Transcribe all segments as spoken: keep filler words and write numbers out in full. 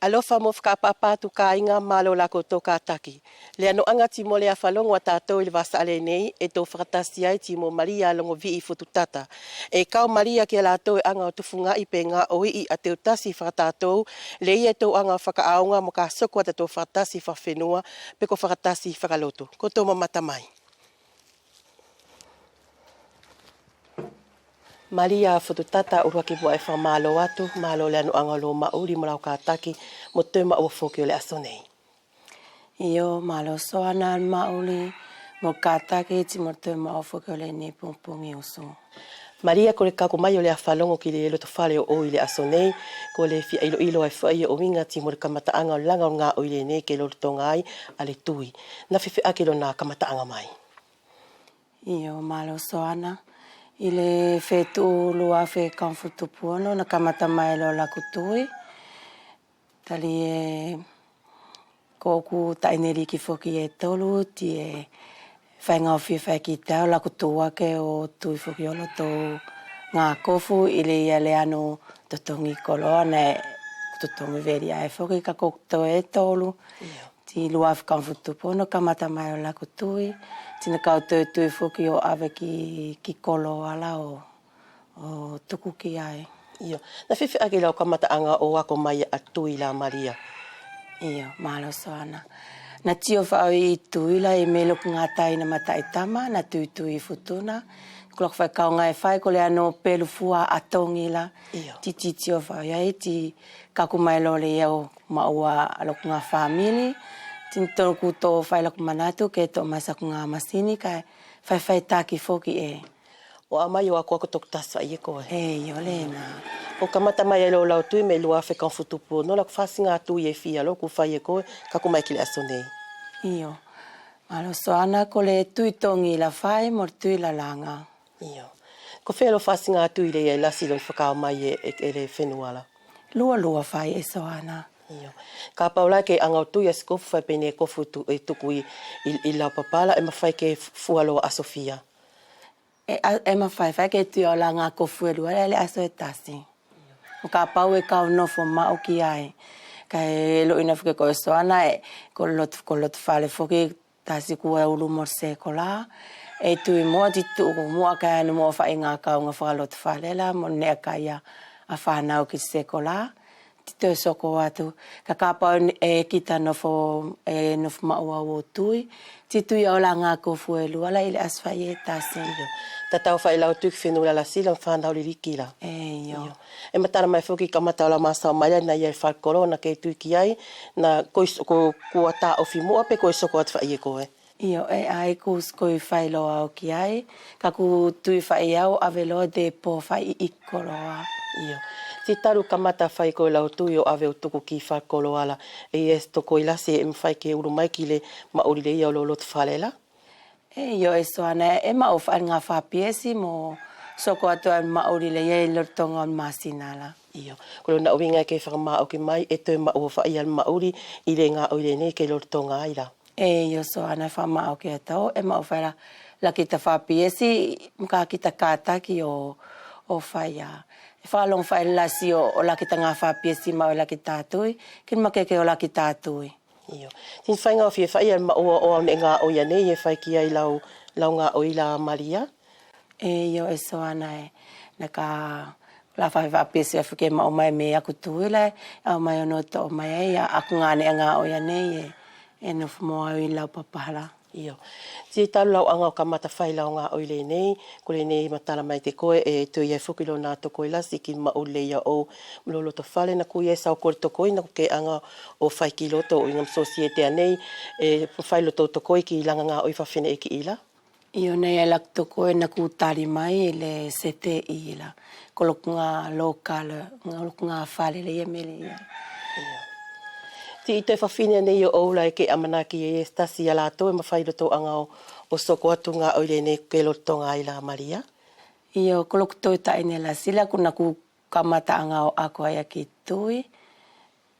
Alofa mo fakaʻapaʻapa atu kāiga, mālō la koutou kātaki. Le anoʻaga ti mo le afalogo a tatou i le vāsaʻa lenei, e tou fakatasi ai ti mo Malia Logoviʻi Fotutata. E kau Malia ki a latou e aga o tufugaʻi pe gaoiʻi a teutasi fakatatou, le ia e tou aga o fakaʻaoga mo ka soko a tatou fakatasi fakafenua, pe ko fakatasi fakalotu. Koutou mamata mai. Malia Fotutata, uluaki muʻa e fakamālō atu, mālō le anoʻaga o lou maʻuli mo lau kātaki, mo toe maʻua foki o le aso nei. Io, mālō Soana le maʻuli mo kātaki, ti mo toe maʻua foki o lenei pogipogi usu. Malia, ko le kaku mai o le afalogo ki le lotofale o ʻou i le aso nei, ko le fia iloilo ai foʻi ia ʻo uiga ti mo le kamataʻaga o le laga o le gaoiʻi lenei ke lolotoga ai a le tui. Na fefeaʻaki lona kamataʻaga mai? Io, mālō Soana. I le fetuʻu lua afe kagofulu tupu ono na kamata mai loa laku tui. Tali e ko ʻoku taʻine liki foki e tolu, ti e faiga o fia fai ki tau laku tuake o tui foki o lotou gakofu i le ia le ano totogi koloa ne totogi veli ai foki ka ko toe e tolu. Io. Ti lua afe kagofulu tupu ono kamata mai o laku tui, ti na kau toe tui foki o ave ki, ki koloa la o, o tuku ki ai. Io. Na fefeaʻaki lau kamataʻaga o ako mai a tui la Malia? Io, mālō Soana. Na tio faʻo i tui la i mei loku gātai na mataʻi tama, na tuitui i Futuna. Ko laku faikauga e fai ko le ano pelu fua a togi la. Io. Ti titio faʻo i ai, ti kaku mai loa le ia o maʻua a loku ga famili. Ti na tonu ku to fai laku manatu ke to mai saku ga masini ka fai fai taki foki e. O a mai o ako ako toku tasi faʻi e koe? E, io lena. O kamata mai ai loa lau tui mei lua afe kagofulu tupu ono, laku fasi ga tui e fia loa ku fai e koe, kaku mai ki le aso nei? Io. Mālō Soana, ko le tui togi la fai mo le tui lalaga. Io. Ko fea loa fasi ga tui le ia e lasi lona fakao mai e, e, e le fenua la? Lua lua fai e Soana. Io. Kapau la ke aga o tui a si kofu fai pene kofu tu, e tuku i, i, i laupapa la, e mafai ke fua loa aso fia? E, a, e mafai, fai ke tui a ola ga kofu e lua la i le aso e tasi. Mo kapau e kau nofo maʻu ki ai. Ka e loʻi na foki ko Soana e, ko lotu, ko lotofale foki tasi ku e ulu mo sekola. E tui muʻa ti tuʻu muʻa ka e anu muʻa faiga kauga fakalotofale la mo neʻe kaia a fanau ki sekola. Ti toe soko atu, ka kapau e kita nofo, e nofo maʻu au o tui, ti tui a ola ga kofu e lua la i le aso fai e tasi. Io. Tatau fai lau tui ki fenua la Sila mo fanau liliki la. E, io. Io. E matala mai foki kamata ola masao mai la na ia i falekoloa na ke tui ki ai, na ko i s-, ko, kua taofi muʻa pe ko i soko atu fai e koe? Io, e ai ku s-, ko i fai loa au ki ai, ka ku tui fai au ave loa de po fai i koloa. Io. Ti talu kamata fai ko lau tui o ave o tuku ki falekoloa la, e ia e tokoi lasi e mafai ke ulu mai ki le maʻuli le ia o lo lotofale la? E, io e Soana, e maʻu fai ga fapiesi mo soko atu a maʻuli le ia i lotoga o masina la. Io. Ko lona uiga ke fakamaʻoki mai, e toe maʻu fai a maʻuli i le gaoi lenei ke lotoga ai la. E, io Soana, fakamaʻoki atu, e maʻu fai la, la kita fapiesi, mo ka kita kataki o, o fai a. E fakalogo fai lasi o, o la kita ga fapiesi maʻu e la kita tui, ki makeke o la kita tui. Io. Ti fai ga o fia fai a maʻu o, o au ne gaoi a nei, e fai ki ai lau, lau gaoi la Malia? E, io e Soana e. Na ka la fai fapiesi a fuke maʻu mai me aku tui la, au mai ono to mai ai, a aku ga ne gaoi a nei e, e nofo mo au i laupapa la. Io. Ti talu lau aga o kamata fai lau gaoi lenei, ko lenei matala mai te koe, e toe ia foki lona tokoi lasi ki maʻuli le ia o lo lotofale na ku ia e sau kole tokoi na ku ke aga o fai ki loto o iga mo sosiete a nei, e fai loto tokoi ki laga gaoi fafine e ki ila. Io, nei e laku tokoi na ku tali mai le sete i la. Ko loku ga lokale, ga loku ga fale le ia mele ia. Io. Ti i toe fafine nei o oula e ke amanaki e se tasi a latou e mafai lotou aga o, o soko atu gaoi lenei ke lotoga ai la Malia? Io, ko loku toe taʻine la Sila ku na ku kamata aga o ako ai a ki tui.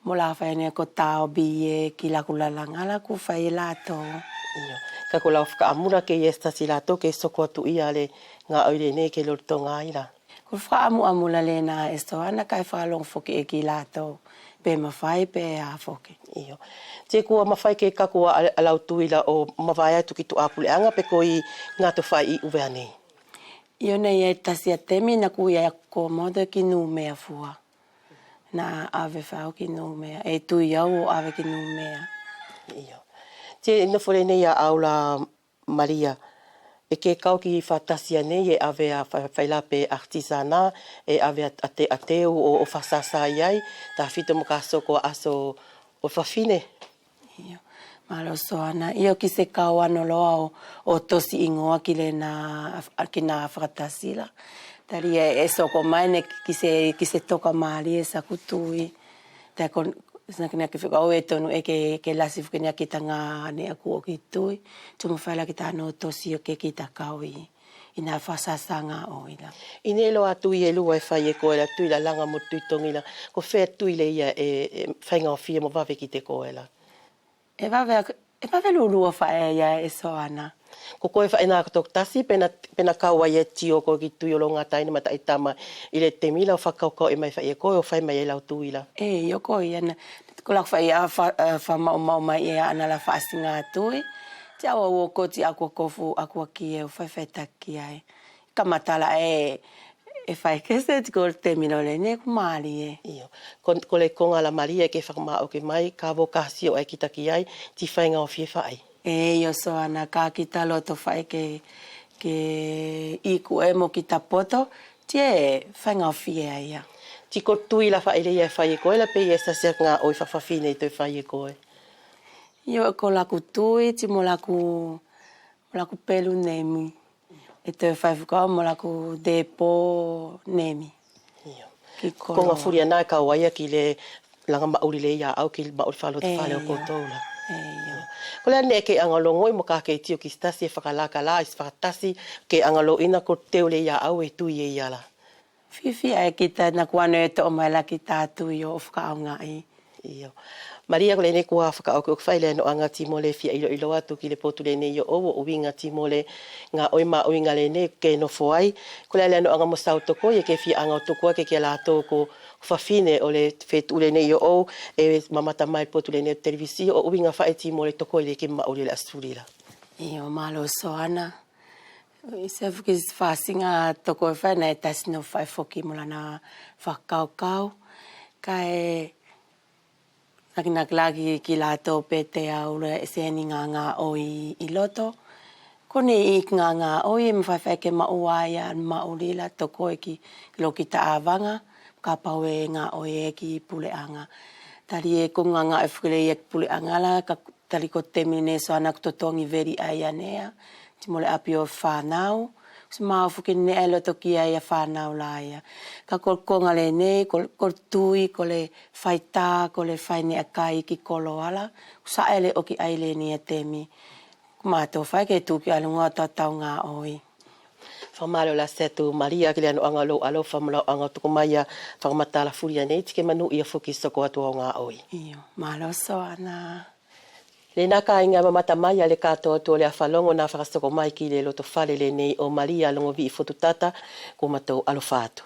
Mo la fai ne ko tao bie ki laku lalaga la ku fai e latou. Io. Ka ko lau fakaamula ke ia se tasi latou ke soko atu ia le gaoi lenei ke lotoga ai la? Ko fakaʻamuʻamu la lena e Soana, kae fakalogo foki e ki latou pe mafai pe a foki. Io. Ti kua mafai ke kaku a, a lau tui la o mavae atu ki tuʻa puleʻaga pe ko i gato fai i ʻUvea nei? Io, nei e tasi a temi naʻa ku ia ko moto ki Numea fua. Naʻa ave fau ki Numea, e tui au o ave ki Numea. Io. Ti nofo lenei a au la Malia, e ke kau ki fakatasi a nei e ave a fa-, failape artisanat, e ave a, a te, a teu o, o fasasa i ai, tafito mo ka soko a aso o fafine. Io. Malo Soana, io ki se kau ano loa o, o tosi igoa ki lena, ki na fakatasi la. Tali e, e soko mai ne ki se, ki se toka mali e sa ku tui. Te ko, sa kina ki fika o e tonu e ke, ke lasi fika ni a kita ga ne a ku o ki tui. Tumu faila kita no tosi o ke kita kau i, i na fasasaga o i la. I ne lo a tui e lua e fai e koe la, tui lalaga mo tui togila. Ko fea tui le ia e, e faiga o fia mo vave ki te koe la. E vave, e vave lulua faʻe ia e Soana. Ko koe faʻe na ko toku tasi, pe na, pe na kau ai e tio ko ki tui o lo gata ai ne mata i tama i le temi la o fakakaukau e mai faʻe koe o fai mai e lau tui la. E, io ko ia na, ko laku faʻe a fa, a fa mau, mau mai e ana la fasiga tui. Ti au o ko ti aku kofu, aku a ki e o fai fai taki ai. Ka matala e, e fai ke se ti ko le temi lo le ne ku mali e. Io. Ko, ko le koga la mali e ke fakamaoke mai, ka vo ka sio ai kita ki ai, ti faiga o fie fai. E, io Soana ka kita loto fai ke, ke iku e mo kita poto, ti e faiga o fie ai ia. Ti ko tui la fai le ia e fai e koe la pe ia e sasiaga o i fafafine i to e fai e koe. Io ko laku tui, ti mo laku, mo laku pelu nemi. E toe fai fuka mo laku depo nemi. Io. Ki koloa. Ko ga fuli ana e kau ai ia ki le laga maʻuli le ia au ki le maʻuli fale o te fale o kotou la. E, io. Ko le ane e ke aga logo i mo ka ke tio ki stasi e fakalaka la, i fakatasi ke aga logo ina ko teu le ia au e tui e ia la. Fifi ai kita na kuano e toʻo mai la kita tui o fakaʻaogaʻi. Io. Malia, ko lenei kua fakaʻokiʻoki fai le anoʻaga ti mo le fia iloilo atu ki le potu lenei o ʻou, o ʻuiga ti mo le gaʻoi maʻuiga lenei ke nofo ai. Ko le ʻa le anoʻaga mo sau tokoi e ke fia aga o tokoi ke ke latou ko fafine o le fetuʻu lenei o ʻou e mamata mai potu lenei televisio, o ʻuiga fai ti mo le tokoi le ke maʻuli le asuli la. Io, malo Soana. I se fuki fasiga tokoi fai na e tasi no fai foki mo lana fakakaukau. Kae nakinaki lagi ki latou pe te au le se ni gagaʻoi i loto. Ko nei i gagaʻoi e mafai fai ke maʻua ia maʻuli la tokoi ki lo ki taʻavaga. Ka pau e gaʻoi e ki puleʻaga. Tali e ko gagaʻoi fuki le ia ki puleʻaga la ka tali ko temi ne Soana ko totogi veli ai ia nea. Ti mo le ʻapi o fanau. Ko se mau fuki ne ai loto ki ai ia fanau la ia. Ka ko le koga lenei, ko le, ko le tui, ko le faita, ko le fai ne akai ki koloa la. Ko saʻele oki ai le ni ia temi. Ko matou fai ke tuki aluga o tautau gaʻoi. Fakamalo la Setu Malia ki le anoʻaga lou alofa mo lau aga tuku mai ia fakamatala fuli ia nei ti ke manuʻia foki soko atu au gaʻoi. Io, malo Soana. Lena kaiga mamata mai ia le kato atu o le afalogo na fakasoko mai ki le loto fale lenei o Malia Logoviʻi Fotutata, ko matou alofa atu.